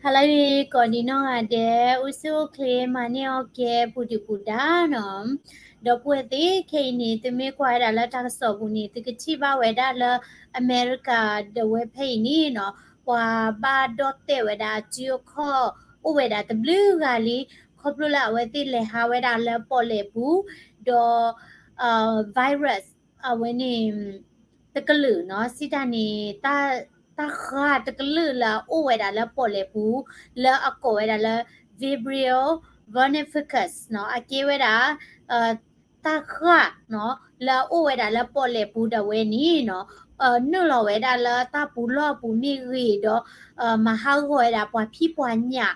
ဟါလၢအဂ့ၤ ကိးဒံးနီၢ်ဂၤဒဲး, အိၣ်ဆူၣ်အိၣ်ချ့ မၤန့ၢ်အီၣ်ကဲ ပူၤဒုၣ်ပူၤဒါနီၤ. ဒီပုၢ်ဝဲၢ်သ့ၣ် ခဲအံၤန့ၣ် သုမ့ၢ်ကွၢ်ဝဲဒၣ်လၢတၢ်ကစီၣ်ပူၤန့ၣ် သုကထံၣ်ဘၣ်ဝဲဒၣ်လၢ အမဲရကၤဒၣ်ဝဲဖဲအံၤန့ၣ်နီၤ, ပှၤဘၣ်ဒီၣ်တဲာ်ဝဲဒၣ်အစုအခီၣ် အိၣ်ဝဲဒၣ်တဘျုးဂၤလံ, ခီဖျိလၢအဝဲသ့ၣ်လဲၤဟးဝဲဒၣ်လၢပီၣ်လဲၣ်ပူၤ, ဒီး virus အဝဲန့ၣ် တကလုာ်နီၤ, စံးတၢ်န့ၣ် တၢ်ဃၢ်တကလုာ်လၢအအိၣ်ဝဲဒၣ်လၢပီၣ်လဲၣ်ပူၤ လၢအကိးဝဲဒၣ်လၢ Vibrio vulnificus နီၤ, အကဲဝဲဒၣ် တၢ်ဃၢ်နီၤ လၢအအိၣ်ဝဲဒၣ်လၢပီၣ်လဲၣ်ပူၤဒၣ်ဝဲန့ၣ်နီၤ, နုာ်လီၤဝဲဒၣ်လၢတၢ်ပူၤလီၢ်ပူၤမ့ၢ်ဂ့ၤဒီး မၤဟးဂီၤဝဲဒၣ်ပှၤဖံးပှၤညၣ်,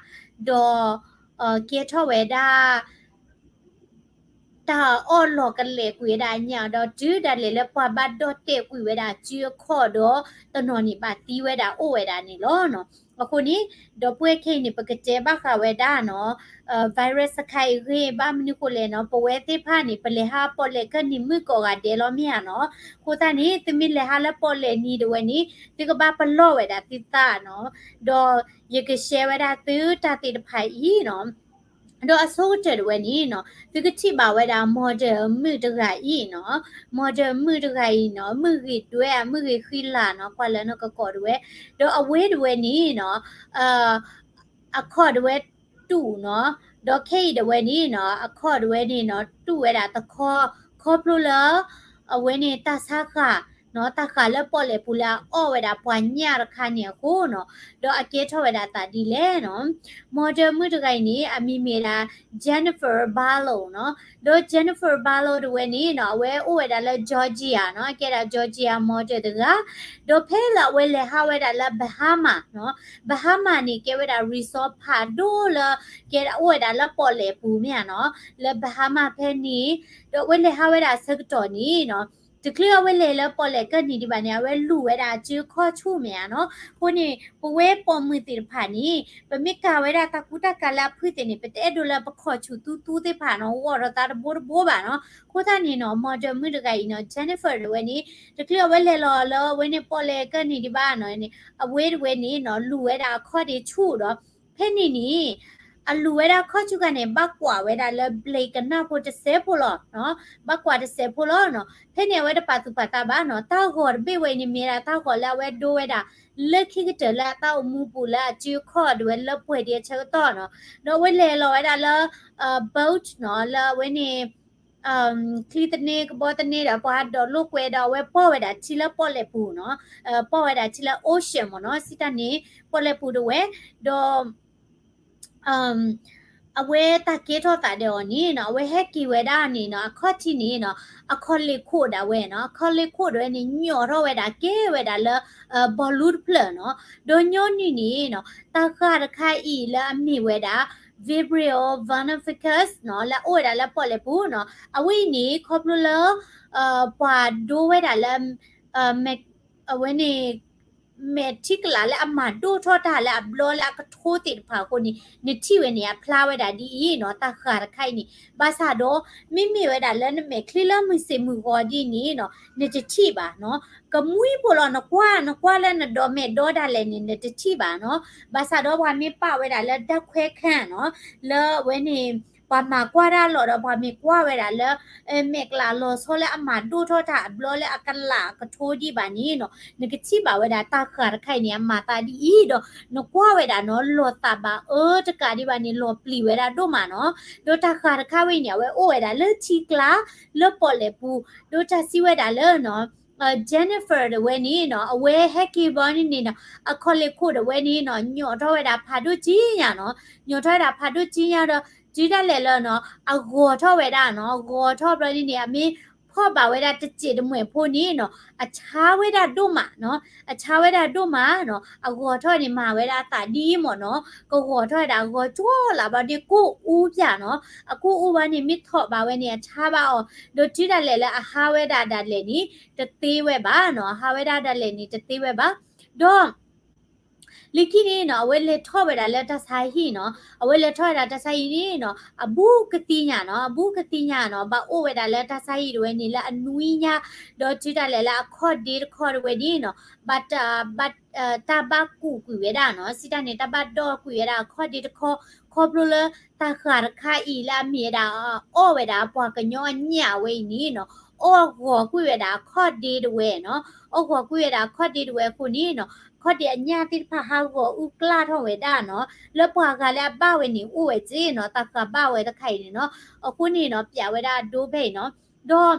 ဒီး ကဲထီၣ်ဝဲဒၣ် တၢ်အီၣ်လီၤကလဲာ်ကွံာ်ဝဲဒၣ်အညၣ်ဒီး တုၤဒၣ်လဲာ်လၢပှၤဘၣ်ဒီၣ်တဲာ်ကွံာ်ဝဲဒၣ်အစုအခီၣ်ဒီး တနီၤန့ၣ်ဘၣ်သံဝဲဒၣ်အိၣ်ဝဲဒၣ်န့ၣ်လီၤ. အဃိန့ၣ် ဒီပုၢ်ဝဲၢ်ခဲအံၤန့ၣ် ပကတဲဘၣ်ဃးဝဲဒၣ်နီၤ, virus တခါအံၤဂ့ၢ်ဘၣ်မနုၤဃိလဲၣ်နီၤ, ပဝဲသ့ၣ်တဖၣ်န့ၣ် ပလဲၤဟးပီၣ်လဲၣ်ကၢၢ်နံၤမုၣ်ကိးဂၤဒဲးလီၤမ့ၢ်ဧါနီၤ. အဃိသတးန့ၣ် သုမ့ၢ်လဲၤဟးလၢပီၣ်လဲၣ်နံၤဒၣ်ဝဲန့ၣ် သုကဘၣ်ပလီၢ်ဝဲဒၣ်သုသးနီၤ, ဒီးယက share ဝဲဒၣ်သုတၢ်သ့ၣ်တဖၣ်အံၤနီၤ. ဒီးအဆိကတၢၢ်ဒၣ်ဝဲန့ၣ်နီၤ, သုကထံၣ်ဘၣ်ဝဲဒၣ် model မုၣ်တဂၤအံၤနီၤ, model မုၣ်တဂၤအံၤနီၤ, မုၣ်ဂ့ၤဒွဲၣ် မုၣ်ဂ့ၤဃံလၤနီၤ, ကွၢ်လၢနကကိးဒၣ်ဝဲ, ဒီးအဝဲဒၣ်ဝဲန့ၣ်နီၤ, အခီၣ်ဒၣ်ဝဲတူာ်နီၤ, ဒီးခဲအံၤဒၣ်ဝဲန့ၣ်နီၤ, အခီၣ်ဒၣ်ဝဲန့ၣ်နီၤ, တူာ်ဝဲဒၣ်တခီ, ခီဖျိလၢ အဝဲန့ၣ်တၢ်ဆါဃၢ် နီၤ, တၢ်ဃၢ်လၢပီၣ်လဲၣ်ပူၤလၢအအီၣ်ဝဲဒၣ်ပှၤညၣ်တခါန့ၣ်အဃိနီၤ, ဒီးအကဲထီၣ်ဝဲဒၣ်သးဒ်လဲၣ်နီၤ. model မုၣ်တဂၤအံၤန့ၣ် အမံၤမ့ၢ်ဒၣ် Jennifer Barlow နီၤ, ဒီး Jennifer Barlow ဒၣ်ဝဲန့ၣ်နီၤ, အဝဲအိၣ်ဝဲဒၣ်လၢ Georgia နီၤ, အကဲဒၣ် Georgia model တဂၤ, ဒီးဖဲလၢအဝဲလဲၤဟးဝဲဒၣ်လၢ Bahama နီၤ, Bahama န့ၣ် ကဲဝဲဒၣ် resort ဖးဒိၣ်လၢ ကဲဒၣ်အိၣ်ဝဲဒၣ်လၢပီၣ်လဲၣ်ပူၤမ့ၢ်ဧါနီၤ, လၢ Bahama ဖဲန့ၣ်, ဒီးအဝဲလဲၤဟးဝဲဒၣ်အဆၢကတီၢ်န့ၣ်နီၤ, တချုးအဝဲလဲၤလၢပီၣ်လဲၣ်ကၢၢ်နံၤဒံးဘၣ်န့ၣ် အဝဲလူၤဝဲဒၣ်အစုအခီၣ်ဆူၣ်မ့ၢ်ဧါနီၤ. အဃိန့ၣ် ပဝဲပိာ်မုၣ်သ့ၣ်တဖၣ်န့ၣ် ပမ့ၢ်ကၤဝဲဒၣ်တၢ်ကူတၢ်ကၤလၢအဖုၣ်သ့ၣ်န့ၣ် ပတအဲၣ်ဒိးလၢပခီၣ်ဆူၣ်သူသူသ့ၣ်တဖၣ်နီၤ, ဂီၢ်ဒီးသးတဘိတဘိဘၣ်နီၤ. အဃိသတးန့ၣ်နီၤ, model မုၣ်တဂၤအံၤနီၤ, Jennifer ဒၣ်ဝဲန့ၣ် တချုးအဝဲလဲၤလီၤလၢအဝဲန့ၣ်ပီၣ်လဲၣ်ကၢၢ်နံၤဒံးဘၣ်နီၤ, အဝဲဒၣ်ဝဲန့ၣ်နီၤ, လူၤဝဲဒၣ်အခီၣ်ဒ့ဆူၣ်ဒီး ဖဲန့ၣ်န့ၣ် အလူၤဝဲဒၣ်ခီၣ်ဆူၣ်ခါန့ၣ် ဘၣ်ကွၢ်ဝဲဒၣ်လၢ ဘျ့ကနၢ်ဖိတစဲးဖိလီၤ. ဘၣ်ကွၢ်တစဲးဖိလီၤနီၤ. ဖဲန့ၣ်အဝဲတပာ်သူၣ်ပာ်သးဘၣ်နီၤ. တၢ်ဂီၤတဘ့ၣ်ဝဲအံၤန့ၣ် မ့ၢ်ဒၣ်တၢ်ဂီၤလၢအဝဲဒိဝဲဒၣ် လၢခံကတၢၢ်လၢအတၢ်အိၣ်မူပူၤလၢအစုအခီၣ်ဒၣ်ဝဲလၢပှဲၤဒံးအဆၢကတီၢ်နီၤ. ဒီးအဝဲလဲၤလီၤဝဲဒၣ်လၢ boat နီၤ, လၢအဝဲန့ၣ် ချံသန့ ကဘီသန့ဒီး ပှၤဒိးလိာ်ကွဲဒီး အဝဲပီၢ်ဝဲဒၣ်ထံလၢပီၣ်လဲၣ်ပူၤနီၤ. ပီၢ်ဝဲဒၣ်ထံလၢ ocean မ့ၢ်နီၤ, စံးတၢ်န့ၣ် ပီၣ်လဲၣ်ပူၤဒၣ်ဝဲ, ဒီး အဝဲတၢ်ကဲထီၣ်သးဒီးအီၤန့ၣ်နီၤ, အဝဲဟဲက့ၤဝဲဒၣ်န့ၣ်နီၤ, အခီၣ်ထံးန့ၣ်နီၤ, အခီၣ်လ့ၢ်ခိၣ်ဒၣ်ဝဲနီၤ, အခီၣ်လ့ၢ်ခိၣ်ဒၣ်ဝဲန့ၣ် ညိးထီၣ်ဝဲဒၣ်ကဲဝဲဒၣ်လၢ ဘီလူတဖျၢၣ်နီၤ. ဒီးညီနုၢ်န့ၣ်နီၤ, တၢ်ဃၢ်တခါအံၤလၢအမ့ၢ်ဝဲဒၣ် Vibrio vulnificus နီၤ, လၢအအိၣ်ဝဲဒၣ်လၢပီၣ်လဲၣ်ပူၤနီၤ, အဝဲအံၤန့ၣ် ခီဖျိလၢ ပှၤဒိဝဲဒၣ်လၢ အဝဲန့ၣ် မဲာ်ထံကလၤလၢအမၤဒိၣ်ထီၣ်တၢ် လၢအဘျီလၢအကထိသ့ၣ်တဖၣ်အဃိန့ၣ် နထံၣ်ဝဲန့ၣ် အဖျါဝဲဒၣ်ဒ်အံၤနီၤ, တၢ်ဃၢ်တခါအံၤန့ၣ်. ဘၣ်ဆၣ်ဒီး မ့မ့ၢ်ဝဲဒၣ်လၢနမဲာ်ချံလၢမုၢ်ဆ့ၣ်မုၢ်ဂီၤဒ်န့ၣ်နီၤ, နတထံၣ်ဘၣ်နီၤ. ကမှံဖိလီၤ, နကွၢ် နကွၢ်လၢနဒီးမဲာ်ဒီဒၣ်လဲာ်န့ၣ် နတထံၣ်ဘၣ်နီၤ. ဘၣ်ဆၣ်ဒီးပှၤမ့ၢ်ပာ်ဝဲဒၣ်လၢ ဓာတ်ခွဲခန်း နီၤ, လၢအဝဲန့ၣ် ပှၤမၤကွၢ်တၢ်လီၤဒီး ပှၤမ့ၢ်ကွၢ်ဝဲဒၣ်လၢ မဲာ်ကလၤလီၤဆီလၢအမၤဒိၣ်ထီၣ်တၢ် အဘျီလၢအကလၤကထိဒံးဘၣ်န့ၣ်နီၤ, နကထံၣ်ဘၣ်ဝဲဒၣ်တၢ်ဃၢ်တခါအံၤန့ၣ် အမၤသးဒ်အံၤဒီး နကွၢ်ဝဲဒၣ်နီၤ လီၤသးဘၣ်အၢတကးဒံးဘၣ်န့ၣ် လီၤပျံၤဝဲဒၣ်ဒိၣ်မးနီၤ. ဒီးတၢ်ဃၢ်တခါဝဲအံၤန့ၣ် အဝဲအိၣ်ဝဲဒၣ်လၢထံကျါ လၢပီၣ်လဲၣ်ပူၤ, ဒီးတၢ်စံးဝဲဒၣ်လၢ Jennifer ဒၣ်ဝဲန့ၣ်နီၤ, အဝဲဟဲက့ၤဘျီန့ၣ်န့ၣ်နီၤ, အခီၣ်လ့ၢ်ခိၣ်ဒၣ်ဝဲန့ၣ်နီၤ, ညိးထီၣ်ဝဲဒၣ်ဖးဒိၣ်ကံညါနီၤ, ညိးထီၣ်ဝဲဒၣ်ဖးဒိၣ်ကံညါဒီး တုၤဒၣ်လဲာ်လၢနီၤ, အဂီၤထီၣ်ဝဲဒၣ်နီၤ, အဂီၤထီၣ်ဘျီန့ၣ်န့ၣ် အမ့ၢ်ဖီၣ်ဘၣ်ဝဲဒၣ်တစဲးတမှဲၢ်ဖိန့ၣ်နီၤ, အဆါဝဲဒၣ်ဒိၣ်မးနီၤ, အဆါဝဲဒၣ်ဒိၣ်မးနီၤ, အဂီၤထီၣ်န့ၣ် မၤဝဲဒၣ်အသးဒ်အံၤမ့ၢ်နီၤ, ကဂီၤထီၣ်ဝဲဒၣ် အဂီၤကၠီလးဘျီန့ၣ် ကိၢ်အူပၠးနီၤ, အကိၢ်အူဘျီန့ၣ် မ့ၢ်ထီၣ်ဘၣ်ဝဲန့ၣ် အဆါဘၣ်အီၤ, ဒီးတုၤဒၣ်လဲာ်လၢအဟါဝဲဒၣ်ဒၣ်လဲာ်န့ၣ် တသ့ဝဲဘၣ်နီၤ, အဟါဝဲဒၣ်ဒၣ်လဲာ်န့ၣ် တသ့ဝဲဘၣ်, ဒီး လၢခံန့ၣ်နီၤ အဝဲလဲၤထီၣ်ဝဲဒၣ်လၢတၢ်ဆါဟံၣ်နီၤ, အဝဲလဲၤထီၣ်ဝဲဒၣ်တၢ်ဆါဟံၣ်န့ၣ်နီၤ အဘူးကသံညါနီၤ, အဘူးကသံညါနီၤ ဘၣ်အိၣ်ဝဲဒၣ်လၢတၢ်ဆါဟံၣ်တဝဲန့ၣ် လၢအနွံညါ, ဒီးတုၤဒၣ်လဲာ်လၢအခီၣ်ဒ့တခီတဝဲန့ၣ်နီၤ ဘၣ်တၢ် ဘၣ် တၢ်ဘၣ်ကူးကွံာ်ဝဲဒၣ်နီၤ, စံးတၢ်န့ၣ် တၢ်ဘၣ်ဒီးကွံာ်ဝဲဒၣ်အခီၣ်ဒ့တခီ, ခီဖျိလၢတၢ်ဃၤတခါအံၤလၢအမ့ၢ်ဝဲဒၣ် အီၣ်ဝဲဒၣ်ပှၤကညီအညၣ်ဝဲအံၤန့ၣ်နီၤ အီၣ်ဂီၤကွံာ်ဝဲဒၣ်အခီၣ်ဒ့တဝဲနီၤ, အီၣ်ဂီၤကွံာ်ဝဲဒၣ်အခီၣ်ဒ့တဝဲအဃိန့ၣ်နီၤ ခီၣ်ဒ့အညၣ်သ့ၣ်တဖၣ်ဟးဂီၤအုၣ်ကျၢ်ထီၣ်ဝဲဒၣ်နီၤ, လၢပှၤဂၤလၢအဘၣ်ဝဲန့ၣ်အိၣ်ဝဲက့နီၤ, တၢ်ဃၤဘၣ်ဝဲတခါအံၤန့ၣ်နီၤ, အဃိန့ၣ်နီၤ ပျးဝဲဒၣ်အဒိဖဲအံၤနီၤ,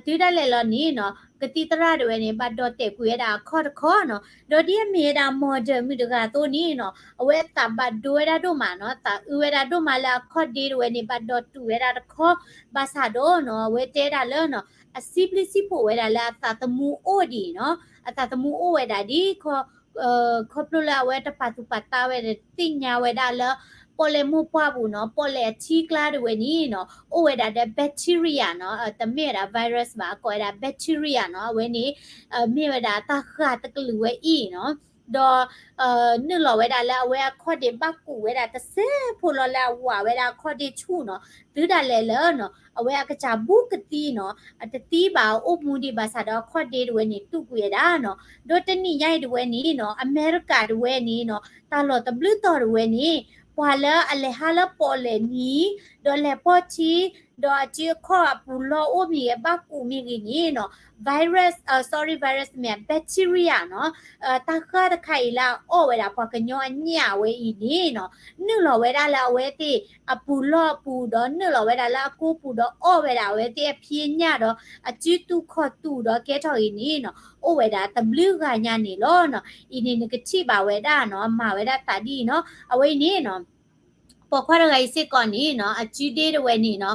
ဒီး တုၤဒၣ်လဲာ်လီၤန့ၣ်နီၤ ကသံၣ်သရၣ်တဝဲန့ၣ် ဘၣ်ဒီးတဲာ်ကွံာ်ဝဲဒၣ်အခီၣ်တခီနီၤ, ဒီးဒ်အမ့ၢ်ဝဲဒၣ် model မုၣ်တဂၤအသိးန့ၣ်နီၤ အဝဲအသးဘၣ်ဒိဝဲဒၣ်ဒိၣ်မးနီၤ, သးအုးဝဲဒၣ်ဒိၣ်မးလၢအခီၣ်ဒ့တဝဲန့ၣ် ဘၣ်ဒီးတူာ်ဝဲဒၣ်တခီ, ဘၣ်ဆၣ်ဒီးနီၤ အဝဲတဲဒၣ်လၢနီၤ အစံးဘျုးစံးဖှိၣ်ဝဲဒၣ်လၢအသးသမူအိၣ်ဒံးနီၤ, အသးသမူအိၣ်ဝဲဒၣ်ဒ် ခီဖျိလၢအဝဲတပာ်သူၣ်ပာ်သးဝဲဒီး သ့ၣ်ညါဝဲဒၣ်လၢ ပီၣ်လဲၣ်မိၢ်ပှၢ်ပူၤနီၤ, ပီၣ်လဲၣ်အထံကျါတဝဲန့ၣ်နီၤ အိၣ်ဝဲဒၣ်ဒီး bacteria နီၤ, တမ့ၢ်ဝဲဒၣ် virus ဘၣ်, ကိးဝဲဒၣ် bacteria နီၤ, အဝဲန့ၣ် မ့ၢ်ဝဲဒၣ်တၢ်ဃၤတကလုာ်ဝဲအံၤနီၤ, ဒီး နုာ်လီၤဝဲဒၣ်လၢအဝဲအခီၣ်ဒ့ဘၣ်ကူးဝဲဒၣ်တစဲးဖိလီၤ လၢအဝၤဝဲဒၣ်အခီၣ်ဒ့ဆူၣ်နီၤ, တုၤဒၣ်လဲာ်လၢနီၤ အဝဲအကစၢ်ဘူးကသံနီၤ, အတသံဘၣ် အအိၣ်မူဒံးဘၣ်ဆၣ်ဒီး အခီၣ်ဒ့တဝဲန့ၣ် တူာ်ကွံာ်ဝဲဒၣ်နီၤ, ဒီးတနံၣ်ညါအံၤတဝဲန့ၣ်နီၤ အမဲရကၤတဝဲန့ၣ်နီၤ တၢ်လီၢ်တဘျုးတီၤတဝဲန့ၣ် ပှၤလၢအလဲၤဟးလၢပီၣ်လဲၣ်နံၤ ဒီးလဲၤပီၢ်ထံ ဒီးအစုအခီၣ်အပူၤလီၢ်အိၣ်မ့ၢ်ဂ့ၤ ဘၣ်ကူးမ့ၢ်ဂ့ၤန့ၣ်နီၤ virus, sorry, virus မ့ၢ် bacteria နီၤ, တၢ်ဃၢ်တခါအံၤလၢအအီၣ်ဝဲဒၣ်ပှၤကညီအညၣ်ဝဲအံၤန့ၣ်နီၤ နုာ်လီၤဝဲဒၣ်လၢအဝဲသ့ၣ်အပူၤလီၢ်အပူၤ ဒီးနုာ်လီၤဝဲဒၣ်လၢအကိပူၤ ဒီးအီၣ်ဝဲဒၣ်အဝဲသ့ၣ်အဖံအညၣ်ဒီး အစုတူာ်ခီၣ်တူာ်ဒီးကဲထီၣ်အံၤန့ၣ်နီၤ အိၣ်ဝဲဒၣ်တဘျုးဂၤညါန့ၣ်လီၤနီၤ. အံၤန့ၣ်နကထံၣ်ဘၣ်ဝဲဒၣ်နီၤ မၤဝဲဒၣ်သးဒ်အံၤနီၤ အဝဲအံၤန့ၣ်နီၤ ပိာ်ခွါတဂၤအံၤစ့ၢ်ကီးန့ၣ်နီၤ အစုဒ့တဝဲန့ၣ်နီၤ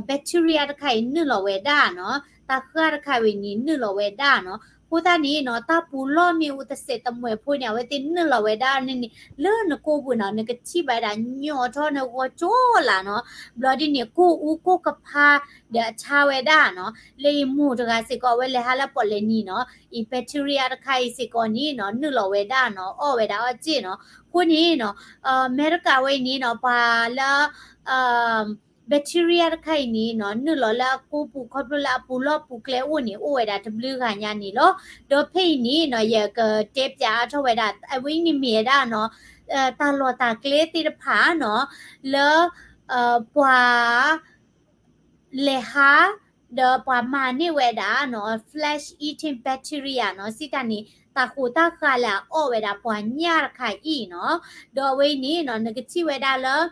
bacteria တခါအံၤနုာ်လီၤဝဲဒၣ်နီၤ တၢ်ဃၢ်တခါဝဲန့ၣ်နုာ်လီၤဝဲဒၣ်နီၤ အဃိသတးန့ၣ်နီၤ တၢ်ပူၤလီၢ်မ့ၢ်အိၣ်တစဲးတမှဲးဖိန့ၣ် အဝဲသ့ၣ်နုာ်လီၤဝဲဒၣ်န့ၣ်န့ၣ် လၢနကိပူၤနီၤ နကထံၣ်ဘၣ်ဝဲဒၣ်ညီထီၣ်နဂီၤကၠီလၢ်နီၤ ဘျီဒ်န့ၣ် ကိၢ်အူကိၢ်ကဖါဒီးအဆါဝဲဒၣ်နီၤ လၢယမိၢ်တဂၤစ့ၢ်ကီး အဝဲလဲၤဟးလၢပီၣ်လဲၣ်နံၤနီၤ အံၤ bacteria တခါအံၤစ့ၢ်ကီးန့ၣ်နီၤ နုာ်လီၤဝဲဒၣ်နီၤ အီၣ်ဝဲဒၣ်အီၣ်စ့ၢ်နီၤ အဃိန့ၣ်နီၤ အမဲရကၤဝဲအံၤန့ၣ်နီၤ ပှၤလၢ bacteria တခါအံၤန့ၣ်နီၤ နုာ်လီၤလၢအကိပူၤ ခီဖျိလၢအပူၤလီၢ်ပူၤကျဲအိၣ်န့ၣ် အိၣ်ဝဲဒၣ်တဘျုးဂၤညါန့ၣ်လီၤ. ဒီးဖဲအံၤန့ၣ်နီၤ ယကတဲပၠးအါထီၣ်ဝဲဒၣ် အဝဲအံၤန့ၣ်မ့ၢ်ဝဲဒၣ်နီၤ တၢ်လီၢ်တၢ်ကျဲသ့ၣ်တဖၣ်နီၤ လၢ ပှၤ လဲၤဟး ဒီးပှၤမၤန့ၢ်ဝဲဒၣ်နီၤ flesh eating bacteria နီၤ စံးတၢ်န့ၣ် တၢ်ဃိးတၢ်ဃၢ်လၢအအီၣ်ဝဲဒၣ်ပှၤညၣ်တခါအံၤနီၤ ဒီးအဝဲအံၤန့ၣ်နီၤ နကထံၣ်ဝဲဒၣ်လၢ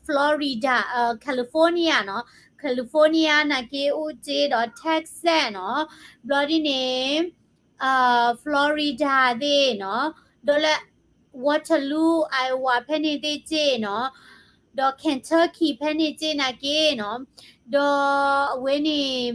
Florida, California နီၤ California နာ်က့အိၣ်က့ ဒီး Texas နီၤ ဘျီဒ်န့ၣ် Florida သ့ၣ်နီၤ ဒီးလၢ Waterloo Iowa ဖဲန့ၣ်သ့ၣ်က့နီၤ ဒီး Kentucky ဖဲန့ၣ်က့နာ်က့နီၤ ဒီးအဝဲန့ၣ်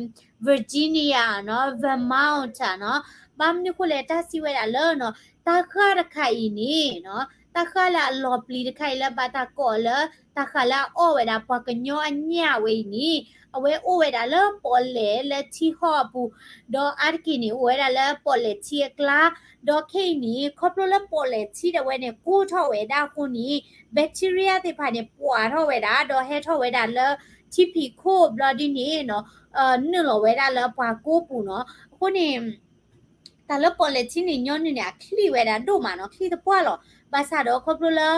Virginia နီၤ Vermont နီၤ ဘၣ်မနုၤဃိလဲၣ် တၢ်စံးဝဲဒၣ်လၢနီၤ တၢ်ဃၢ်တခါအံၤန့ၣ်နီၤ တၢ်ဃၢ်လၢအလီၤပျံၤတခါအံၤလၢဘၣ်တၢ်ကိးလၢ တၢ်ဃၢ်လၢအအီၣ်ဝဲဒၣ်ပှၤကညီအညၣ်ဝဲအံၤန့ၣ် အဝဲအိၣ်ဝဲဒၣ်လၢပီၣ်လဲၣ်လၢထံဟီၣ်အပူၤ ဒီးအါတက့ၢ်န့ၣ် အိၣ်ဝဲဒၣ်လၢပီၣ်လဲၣ်ထံအကျါ ဒီးခဲအံၤန့ၣ် ခီဖျိလၢပီၣ်လဲၣ်ထံဒၣ်ဝဲန့ၣ် ကိၢ်ထီၣ်ဝဲဒၣ်အဃိန့ၣ် bacteria သ့ၣ်တဖၣ်န့ၣ် ပှၤထီၣ်ဝဲဒၣ် ဒီးဟဲထီၣ်ဝဲဒၣ်လၢထံဖံးခိၣ် ဘျီဒ်န့ၣ်နီၤ နုာ်လီၤဝဲဒၣ်လၢပှၤကိပူၤနီၤ အဃိန့ၣ် တၢ်လၢပီၣ်လဲၣ်ထံန့ၣ် ညီနုၢ်န့ၣ် အချံၣ်ဝဲဒၣ်ဒိၣ်မးနီၤ ချံၣ်သပှၢ်လီၤ. ဘၣ်ဆၣ်ဒီးခီဖျိလၢ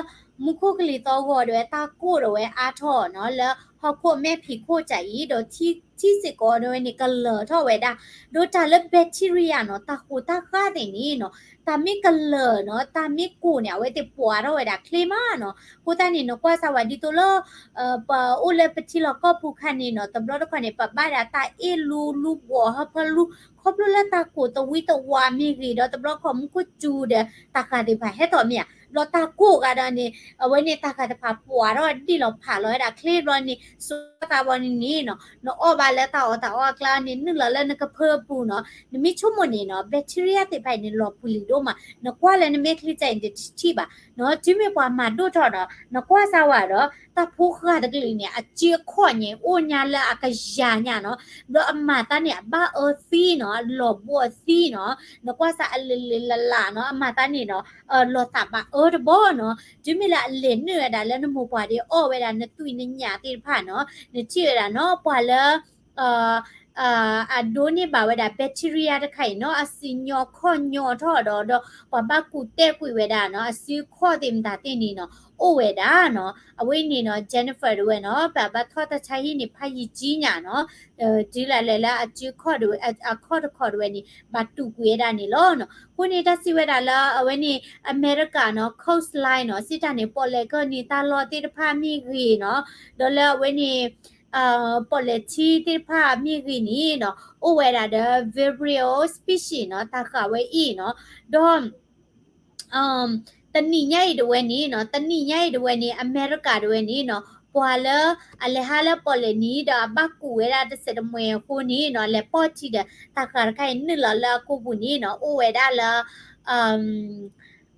မူခိၣ်ကလံၤသီဂီၤဒၣ်ဝဲ တၢ်ကိၢ်ဒၣ်ဝဲအါထီၣ်နီၤ လၢဟီၣ်ခိၣ်မဲာ်ဖံးခိၣ်တၢ်အံၤ ဒီးထံစ့ၢ်ကီးဒၣ်ဝဲန့ၣ် ကလၢၤထီၣ်ဝဲဒၣ် ဒီးတၢ်လၢ bacteria နီၤ တၢ်ဃိးတၢ်ဃၢ်သ့ၣ်န့ၣ်နီၤ တၢ်မ့ၢ်ကလၢၤနီၤ တၢ်မ့ၢ်ကိၢ်န့ၣ် အဝဲသ့ၣ်ပှၤထီၣ်ဝဲဒၣ်ချ့မးနီၤ. အဃိသတးန့ၣ် နကွၢ်စၢ်ဝဲဒ်သိးလၢ ပအိၣ်လၢပထံလီၢ်ကီၢ်ပူၤခါန့ၣ်နီၤ တဘျီတခီၣ်န့ၣ် ပဘၣ်ဒၣ်တၢ်အ့ၣ်လူ လူဘှီးဟၢဖၢလူ ခီဖျိလၢတၢ်ကိၢ်သဝံသဝးမ့ၢ်ဂ့ၤ ဒီးတဘျီခီၣ်မူခိၣ်စူၤဒီး တၢ်ဃၢ်သ့ၣ်တဖၣ်ဟဲထီၣ်မ့ၢ်ဧါ. ဘျီတၢ်ကိၢ်ဂၤဒီးန့ၣ် အဝဲန့ၣ်တၢ်ဃၤတဖၣ်ပှၤထီၣ်ဒံၣ်လီၤဖးလီၤဝဲဒၣ်ချ့ဘျီန့ၣ် စိသးဘီန့ၣ်န့ၣ်နီၤ နအီၣ်ဘၣ်လၢတၢ်အီၣ်တၢ်အီအကျါန့ၣ် နုာ်လီၤလၢနကဖၢပူၤနီၤ နမ့ၢ်ဆိကမိၣ်န့ၣ်နီၤ bacteria သ့ၣ်တဖၣ်အံၤန့ၣ် လီၤပျံၤဒိၣ်မး နကွၢ်လၢနမဲာ်ချံကစၢ်အံၤန့ၣ် တထံၣ်ဘၣ်နီၤ တုၤမ့ၢ်ပှၤမၤဒိၣ်ထီၣ်ဒီး နကွၢ်စၢ်ဝဲဒီး တၢ်ဖိဃၢ်တကလုာ်န့ၣ် အစ့အခီၣ်ညါ အိၣ်ညါလၢအကယၤညါနီၤ ဘျီအမၤသးန့ၣ် အဘၣ်အၢသံနီၤ အလီၤဘှီအသံနီၤ နကွၢ်စၢ်အလံၤလံၤလးလးနီၤ အမၤသးန့ၣ်ဒီး လီၤသးဘၣ်အၢတဘီနီၤ တုၤမ့ၢ်လၢအလဲၤနုာ်ဝဲဒၣ်လၢနမိၢ်ပှၢ်ဒီး အီၣ်ဝဲဒၣ်နသွံၣ်နညၣ်သ့ၣ်တဖၣ်နီၤ နထံၣ်ဝဲဒၣ်နီၤ ပှၤလၢ အဒိးန့ၢ်ဘၣ်ဝဲဒၣ် bacteria တခါအံၤနီၤ အစုညီခီၣ်ညီထီၣ်ဒီး ဒီးပှၤဘၣ်ကူးတဲာ်ကွံာ်ဝဲဒၣ်နီၤ အစုခီၣ်သ့ၣ်မတၤသ့ၣ်န့ၣ်နီၤ အိၣ်ဝဲဒၣ်နီၤ အဝဲန့ၣ်နီၤ Jennifer တဝဲနီၤ ပဘၣ်ထီၣ်တၢ်ဆါဟံၣ်န့ၣ် ဖးယံာ်ကံညါနီၤ တုၤလၢလဲၤလၢအစုခီၣ်တဝဲ အခီၣ်တခီၣ်တဝဲန့ၣ် ဘၣ်တူၢ်ကွံာ်ဝဲဒၣ်န့ၣ်လီၤနီၤ အဃိန့ၣ် တၢ်စံးဝဲဒၣ်လၢ အဝဲန့ၣ် အမဲရကၤနီၤ coastline နီၤ စံးတၢ်န့ၣ် ပီၣ်လဲၣ်ကီၢ်န့ၣ် တၢ်လီၢ်သ့ၣ်တဖၣ်မ့ၢ်ဂ့ၤနီၤ ဒီးလၢအဝဲန့ၣ် ပီၣ်လဲၣ်ထံသ့ၣ်တဖၣ်မ့ၢ်ဂ့ၤန့ၣ်နီၤ အိၣ်ဝဲဒၣ်ဒီး Vibrio species နီၤ တၢ်ဃာ်ဝဲအံၤနီၤ ဒီး တနံၤညါအံၤတဝဲန့ၣ်နီၤ တနံၤညါအံၤတဝဲန့ၣ် အမဲရကၤတဝဲန့ၣ်နီၤ ပှၤလၢအလဲၤဟးလၢပီၣ်လဲၣ်နံၤဒီးအဘၣ်ကူးဝဲဒၣ်တစဲးတမှဲၤအဃိန့ၣ်နီၤ လဲၤပိာ်ထံဒီး တၢ်ဃာ်တခါအံၤနုာ်လီၤလၢအကိာ်ပူၤန့ၣ်နီၤ အိၣ်ဝဲဒၣ်လၢ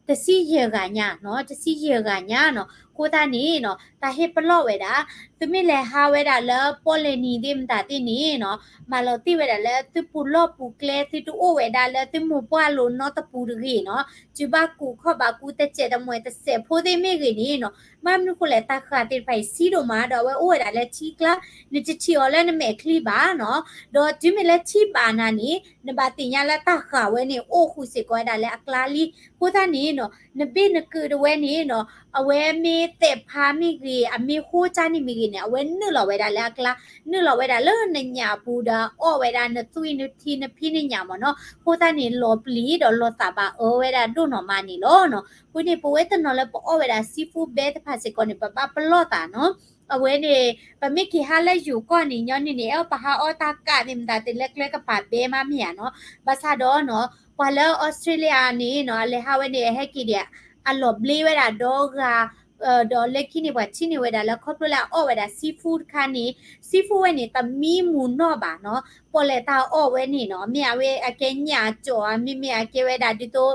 တဆံယဲၢ်ဂၤညါနီၤ တဆံယဲၢ်ဂၤညါနီၤ အဃိသတးန့ၣ်နီၤ တၢ်ဟ့ၣ်ပလီၢ်ဝဲဒၣ် သုမ့ၢ်လဲၤဟးဝဲဒၣ်လၢပီၣ်လဲၣ်နံၤသ့ၣ်မတၤသ့ၣ်န့ၣ်နီၤ မၤလီၤတံၢ်ဝဲဒၣ်လၢသုပူၤလီၢ်ပူၤကျဲ သုတအိၣ်ဝဲဒၣ်လၢသုမိၢ်ပှၢ်လိၤနီတပူၤတဂ့ၤနီၤ တုၤဘၣ်ကူးခီၣ်ဘၣ်ကူးတစဲးတမှဲၤတစဲးဖိသ့ၣ်မ့ၢ်ဂ့ၤန့ၣ်နီၤ မ့ၢ်မနုၤဃိလဲၣ် တၢ်ဃာ်သ့ၣ်တဖၣ်အံၤဆံးဒိၣ်မး ဒီးအဝဲအိၣ်ဝဲဒၣ်လၢထံကျါ နတထံၣ်အီၤလၢနမဲာ်ချံဘၣ်နီၤ ဒီးတုၤမ့ၢ်လၢထံၣ်ဘၣ်နၤန့ၣ် နဘၣ်သ့ၣ်ညါလၢတၢ်ဃာ်ဝဲန့ၣ် အိၣ်ဃုာ်စ့ၢ်ကီးဝဲဒၣ်လၢအကျါလံ အဃိသတးန့ၣ်နီၤ နဘ့ၣ်နကုာ်တဝဲန့ၣ်နီၤ အဝဲမ့ၢ်သဲးဖါမ့ၢ်ဂ့ၤ အမ့ၢ်ဟိကၢ်န့ၣ်မ့ၢ်ဂ့ၤန့ၣ် အဝဲနုာ်လီၤဝဲဒၣ်လၢအကျါ နုာ်လီၤဝဲဒၣ်လၢနညၣ်ပူၤဒီး အီၣ်ဝဲဒၣ်နသွံၣ်နထံနဖံနညၣ်မ့ၢ်နီၤ အဃိသတးန့ၣ် လီၤပျံၤဒီးလီၤသးဘၣ်အၢဝဲဒၣ်ဒိၣ်နီၢ်မးန့ၣ်လီၤနီၤ အဃိန့ၣ် ပဝဲတနီၤလၢပအီၣ်ဝဲဒၣ် seafood ဘဲသ့ၣ်တဖၣ်စ့ၢ်ကီးန့ၣ် ပဘၣ်ပလီၢ်သးနီၤ အဝဲန့ၣ် ပမ့ၢ်က့ၤဟးလၢယိၤကီၢ်န့ၣ် ညီနုၢ်န့ၣ် အဲၣ်ပဟးအီၣ်တၢ်ကၣ်သ့ၣ်မတၤသ့ၣ်လၢကျဲကပၤဘဲမးမ့ၢ်ဧါနီၤ ဘၣ်ဆၣ်ဒီးနီၤ ပှၤလၢ Australia န့ၣ်နီၤ အလဲၤဟးဝဲန့ၣ် အဟဲက့ၤဒံး အလီၤဘျ့ဝဲဒၣ်ဒီဂၤ ဒီးလၢခံန့ၣ် ပှၤထံၣ်န့ၢ်ဝဲဒၣ်လၢခီဖျိလၢအအီၣ်ဝဲဒၣ် seafood တခါန့ၣ် seafood ဝဲန့ၣ် တမံမူၤနီၣ်ဘၣ်နီၤ ပီၣ်လဲၣ်တၢ်အီၣ်ဝဲန့ၣ်နီၤ မ့ၢ်အဝဲအကဲညၣ်ကၠီၣ်ဧါ မ့မ့ၢ်အကဲဝဲဒၣ်ဒ်သိး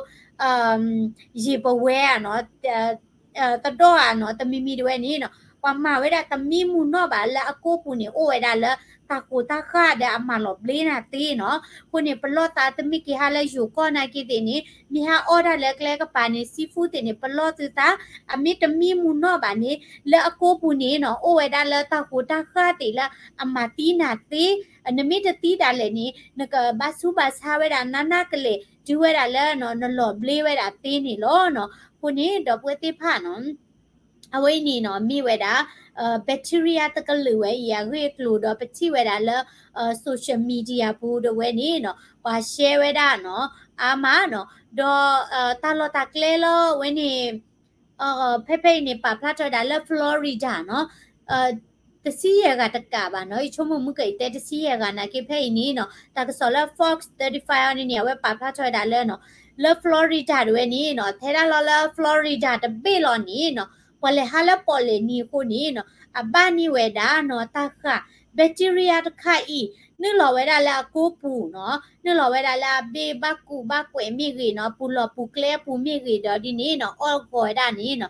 ယံာ်ပဝဲဧါနီၤ တဒီၣ်ဧါနီၤ တမံၤမံၤတဝဲန့ၣ်နီၤ ပှၤမၤဝဲဒၣ်တမံမူၤနီၣ်ဘၣ်လၢအကိာ်ပူၤန့ၣ် အိၣ်ဝဲဒၣ်လၢတၢ်ဃိးတၢ်ဃၢ်ဒီးအမၤလီၤဘျ့နၤသ့နီၤ အဃိန့ၣ် ပလီၢ်သး သုမ့ၢ်က့ၤဟးလၢယိၤကီၢ်နာ်က့သ့ၣ်န့ၣ် မ့ၢ်ဟးအီၣ်တၢ်လၢကျဲကပၤန့ၣ် seafood သ့ၣ်န့ၣ် ပလီၢ်သုသး အမ့ၢ်တမံမူၤနီၣ်ဘၣ်န့ၣ် လၢအကိာ်ပူၤန့ၣ်နီၤ အိၣ်ဝဲဒၣ်လၢတၢ်ဃိးတၢ်ဃၢ်သ့ၣ်လၢအမၤသံနၤသ့ နမ့ၢ်တသံဒၣ်လဲာ်န့ၣ် နကဘၣ်ဆူးဘၣ်ဆါဝဲဒၣ်နးနးကလဲာ် တုၤဝဲဒၣ်လၢနလီၤဘျ့ဝဲဒၣ်သ့န့ၣ်လီၤနီၤ အဃိန့ၣ် ဒီပုၢ်ဝဲၢ်သ့ၣ်တဖၣ်နီၤ အဝဲအံၤန့ၣ်နီၤ မ့ၢ်ဝဲဒၣ် bacteria တကလုာ်ဝဲအံၤအဂ့ၢ်အကျိၤဒီး ပထံၣ်ဝဲဒၣ်လၢ social media ပူၤတဝဲန့ၣ်နီၤ ပှၤ share ဝဲဒၣ်နီၤ အါမးနီၤ ဒီး တၢ်လီၢ်တၢ်ကျဲလၢအဝဲန့ၣ် ဖဲဖဲအံၤန့ၣ် ပာ်ဖျါထီၣ်ဝဲဒၣ်လၢ Florida နီၤ တဆံယဲၢ်ဂၤတကးဘၣ်နီၤ ယဆိကမိၣ်မုၢ်ကအံၤတဲတဆံယဲၢ်ဂၤနာ်က့ ဖဲအံၤန့ၣ်နီၤ တၢ်ကစီၣ်လၢ Fox thirty-five အီၤန့ၣ်န့ၣ် အဝဲပာ်ဖျါထီၣ်ဝဲဒၣ်လၢနီၤ လၢ Florida တဝဲန့ၣ်နီၤ ထဲဒၣ်လီၤလၢ Florida တဘ့ၣ်လီၤန့ၣ်နီၤ ပှၤလဲၤဟးလၢပီၣ်လဲၣ်နံၤအဃိန့ၣ်နီၤ အဘၣ်န့ၢ်ဝဲဒၣ်နီၤ တၢ်ဃာ် bacteria တခါအံၤ နုာ်လီၤဝဲဒၣ်လၢအကိာ်ပူၤနီၤ နုာ်လီၤဝဲဒၣ်လၢအဘ့ၣ်ဘၣ်ကူးဘၣ်ကွဲးမ့ၢ်ဂ့ၤနီၤ ပူၤလီၢ်ပူၤကျဲပူၤမ့ၢ်ဂ့ၤဒီးဒ်န့ၣ်နီၤ အီၣ်ဂီၤဝဲဒၣ်န့ၣ်နီၤ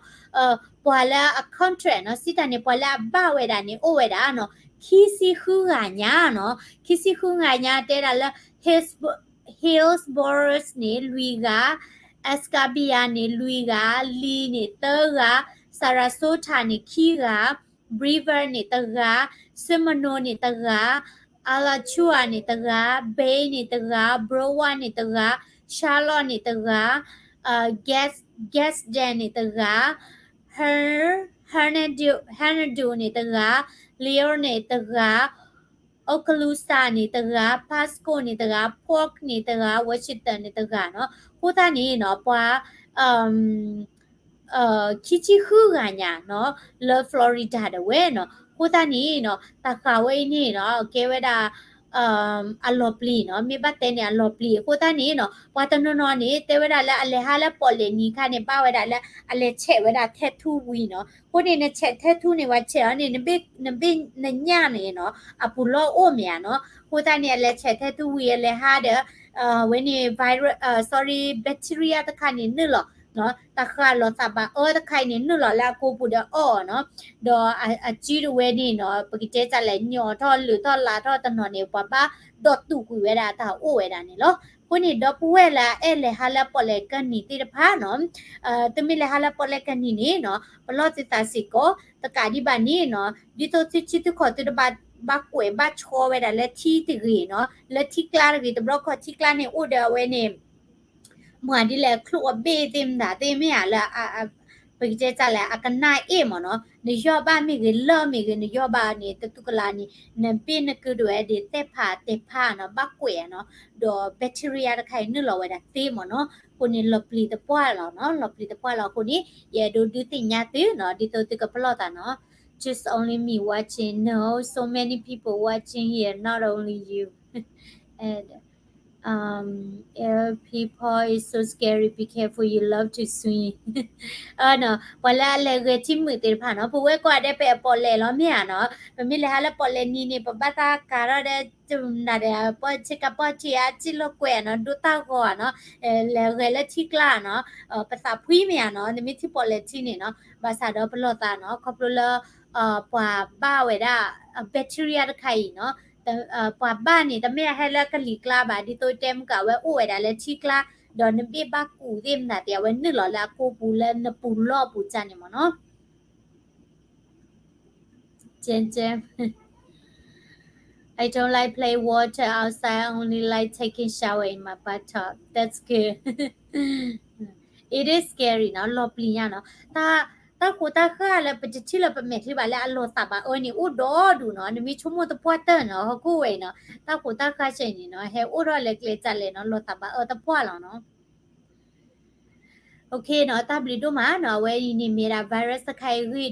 ပှၤလၢအ contract နီၤ စံးတၢ်န့ၣ် ပှၤလၢအဘၣ်ဝဲဒၣ်န့ၣ် အိၣ်ဝဲဒၣ်နီၤ ခံဆံဃုဂၤညါနီၤ ခံဆံဃုဂၤညါတဲဒၣ်လၢ Hills, Hillsborough န့ၣ် လွံၢ်ဂၤ, Escambia န့ၣ် လွံၢ်ဂၤ, Lee န့ၣ် သၢဂၤ, Sarasota န့ၣ် ခံဂၤ, Brevard န့ၣ် တဂၤ, Seminole န့ၣ် တဂၤ, Alachua န့ၣ် တဂၤ, Bay န့ၣ် တဂၤ, Broward န့ၣ် တဂၤ, Charlotte န့ၣ် တဂၤ, Gas Gadsden န့ၣ် တဂၤ, Her Hernando န့ၣ် တဂၤ, Leon န့ၣ် တဂၤ, Okaloosa န့ၣ် တဂၤ, Pasco န့ၣ် တဂၤ, Polk န့ၣ် တဂၤ, Washington န့ၣ် တဂၤနီၤ. အဃိသတးန့ၣ်နီၤ ပှၤ ခံဆံဃုဂၤညါနီၤ လၢ Florida ဒၣ်ဝဲနီၤ. အဃိသတးန့ၣ်နီၤ တၢ်ဃာ်ဝဲအံၤန့ၣ်နီၤ ကဲဝဲဒၣ် အလီၤပျံၤနီၤ, မ့ၢ်ဘၣ်တဲန့ၣ်အလီၤပျံၤ. အဃိသတးန့ၣ်နီၤ ပှၤတနီၤနီၤန့ၣ် တဲဝဲဒၣ်လၢအလဲၤဟးလၢပီၣ်လဲၣ်နံၤအခါန့ၣ် ဘၣ်ဝဲဒၣ်လၢအလဲၤဆဲးဝဲဒၣ် tattoo ဝံၤနီၤ. အဃိန့ၣ် နဆဲး tattoo န့ၣ် ပှၤဆဲးအီၤန့ၣ် နဘ့ၣ် နဘ့ၣ်နညၣ်န့ၣ်နီၤ အပူၤလီၢ်အိၣ်မ့ၢ်ဧါနီၤ. အဃိသတးန့ၣ် အလဲၤဆဲး tattoo ဝံၤ အလဲၤဟးဒီး ဝဲန့ၣ် virus, sorry, bacteria တခါန့ၣ်နုာ်လီၤ တၢ်ဃၢ်လီၤသးဘၣ်အၢတခါအံၤန့ၣ် နုာ်လီၤလၢအကိာ်ပူၤဒီးအီၣ်အီၤနီၤ. ဒီးအစုဒၣ်ဝဲန့ၣ်နီၤ ပကတဲစးလဲၣ် ညီၣ်ထီၣ်လုၣ်ထီၣ်လးထီၣ်တနီၤန့ၣ် ပှၤဘၣ်ဒီးတူာ်ကွံာ်ဝဲဒၣ်အတၢ်အိၣ်ဝဲဒၣ်န့ၣ်လီၤ. အဃိန့ၣ် ဒီပုၢ်ဝဲၢ်လၢအအဲၣ်လဲၤဟးလၢပီၣ်လဲၣ်ကၢၢ်နံၤသ့ၣ်တဖၣ်နီၤ သုမ့ၢ်လဲၤဟးလၢပီၣ်လဲၣ်ကၢၢ်နံၤန့ၣ်နီၤ ပလီၢ်သုသးစ့ၢ်ကီး တကးဒံးဘၣ်န့ၣ်နီၤ ဒ်သိးသုဆံသုခီၣ်သုတဘၣ် ဘၣ်ကွဲးဘၣ်ဆီဝဲဒၣ်လၢထံတဂ့ၤနီၤ လၢထံကျါတဂ့ၤ တဘျီခီၣ်ထံကျါန့ၣ်အိၣ်ဒီးအဝဲန့ၣ် မၤဒ်လဲၣ် ချိၣ်အဘ့ၣ်သ့ၣ်မတၤသ့ၣ်မ့ၢ်ဧါလၢ ပကတဲစးလဲၣ် အကနၣ်အ့ၣ်မ့ၢ်နီၤ နယီၢ်ဘၣ်မ့ၢ်ဂ့ၤ လၢၢ်မ့ၢ်ဂ့ၤ နယီၢ်ဘၣ်န့ၣ် တသူကလးန့ၣ် နဘ့ၣ်နကုဒၣ်ဝဲဒၣ်သ့ၣ်ဖးတဲဖးနီၤ ဘၣ်ကွဲးနီၤ ဒီး bacteria တခါအံၤနုာ်လီၤဝဲဒၣ်သ့မ့ၢ်နီၤ အဃိန့ၣ် လီၤပျံၤသပှၢ်လီၤနီၤ လီၤပျံၤသပှၢ်လီၤအဃိန့ၣ် ယအဲၣ်ဒိးဒုးသ့ၣ်ညါသုနီၤ ဒ်သိးသုကပလီၢ်သးနီၤ Just only me watching. No, so many people watching here, not only you. And um, L P Paul is so scary, be careful, you love to swing. အနီၤ ပှၤလၢအလဲၤဂဲၤထံမုာ်သ့ၣ်တဖၣ်နီၤ ပဝဲကိးဂၤဒဲး ပအဲၣ်ပီၣ်လဲၣ်လီၤမ့ၢ်ဧါနီၤ ပမ့ၢ်လဲၤဟးလၢပီၣ်လဲၣ်နံၤန့ၣ် ပဘၣ်သးကၤထီၣ်ဒီး နၤဒီး ပီၣ်ဆ့ကၤပီၣ်ဆ့အါ စံၣ်လီၤကွဲးနီၤ ဒိတၢ်ဂီၤနီၤ လဲၤဂဲၤလၢထံကျါနီၤ ပသးဖှံမ့ၢ်ဧါနီၤ နမ့ၢ်ထံၣ်ပီၣ်လဲၣ်ထံန့ၣ်နီၤ ဘၣ်ဆၣ်ဒီးပလီၢ်သးနီၤ ခီဖျိလၢ ပှၤဘၣ်ဝဲဒၣ် bacteria တခါအံၤနီၤ ပှၤဘၣ်န့ၣ် တမ့ၢ်အဟဲလၢကလံၤကျါဘၣ် ဒ်သိးတဲမုၢ်ကၢ်ဝဲအိၣ်ဝဲဒၣ်လၢထံကျါ ဒီးနဘ့ၣ်ဘၣ်ကူးသ့ၣ်မတၤသ့ၣ် အဝဲနုာ်လီၤလၢအကိာ်ပူၤလၢနပူၤလီၢ်ပူၤကၢ်န့ၣ်မ့ၢ်နီၤ Jen Jen, I don't like play water outside. I only like taking shower in my bathtub. That's good. It is scary နီၤ လီၤပျံၤညါနီၤ တၢ်ဃိးတၢ်ဃၢ်လၢ ပတထံၣ်လၢပမဲာ်ချံဘၣ်လၢအလီၤသးဘၣ်အၢန့ၣ် အိၣ်ဒီဒူၣ်နီၤ နမ့ၢ်ဆိကမိၣ်သပှၢ်တၢၢ်နီၤ ဟီၣ်ခိၣ်ဝဲအံၤနီၤ တၢ်ဃိးတၢ်ဃၢ်ဆဲန့ၣ်နီၤ ဟဲအိၣ်ထီၣ်လၢကျဲစးလဲၣ်နီၤ လီၤသးဘၣ်အၢသပှၢ်လီၤနီၤ OK နီၤ တၢ်ဘျုးဒိၣ်မးနီၤ အဝဲအံၤန့ၣ်မ့ၢ်ဒၣ် virus တခါအံၤဂ့ၢ်ဒီး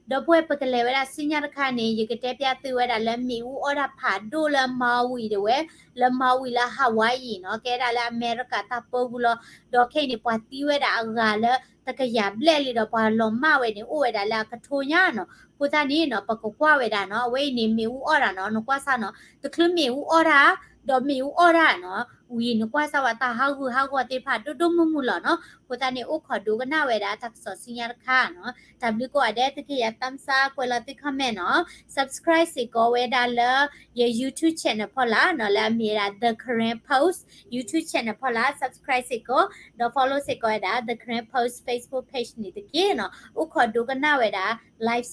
ဒီပုၢ်ဝဲၢ်ပကလဲၤဝဲဒၣ်ဆူညါတခါန့ၣ် ယကတဲပျးသုဝဲဒၣ်လၢ မ့ၣ်အူအီၣ်တၢ်ဖးဒိၣ်လၢ Maui ဒၣ်ဝဲ လၢ Maui လၢ Hawaii နီၤ ကဲဒၣ်လၢအမဲရကၤတၢ်ပၢပူၤလီၤ ဒီးခဲအံၤန့ၣ် ပှၤသံဝဲဒၣ်အဂၤလၢ တကယၤဘျဲၣ်လံဒီး ပှၤလီၤမၢ်ဝဲန့ၣ်အိၣ်ဝဲဒၣ်လၢအကထိညါနီၤ အဃိသတးန့ၣ်နီၤ ပကကွၢ်ဝဲဒၣ်နီၤ အဝဲအံၤန့ၣ် မ့ၣ်အူအီၣ်တၢ်နီၤ နကွၢ်စၢ်နီၤ တချုးမ့ၣ်အူအီၣ်တၢ် ဒီးမ့ၣ်အူအီၣ်တၢ်နီၤ ဝံၤနကွၢ်စၢ်ဝဲ တၢ်ဟးဂူာ်ဟးဂီၤသ့ၣ်တဖၣ်ဒိၣ်ဒိၣ်မုၢ်မုၢ်လီၤနီၤ အဃိသတးန့ၣ် အိၣ်ခိးဒိကနၣ်ဝဲဒၣ်တၢ်ကစီၣ်ဆူညါတခါနီၤ တၢ်ဘျုးကိးဂၤဒဲး သုကယၤသးစၢ် ကွဲးလီၤသု comment နီၤ subscribe စ့ၢ်ကီးဝဲဒၣ်လၢ ယ YouTube channel ဖီလာ်နီၤ လၢအမ့ၢ်ဝဲဒၣ် The Karen Post YouTube channel ဖီလာ် subscribe စ့ၢ်ကီး ဒီး follow စ့ၢ်ကီးဝဲဒၣ် The Karen Post Facebook page န့ၣ်တက့ၢ်နီၤ အိၣ်ခိးဒိကနၣ်ဝဲဒၣ် live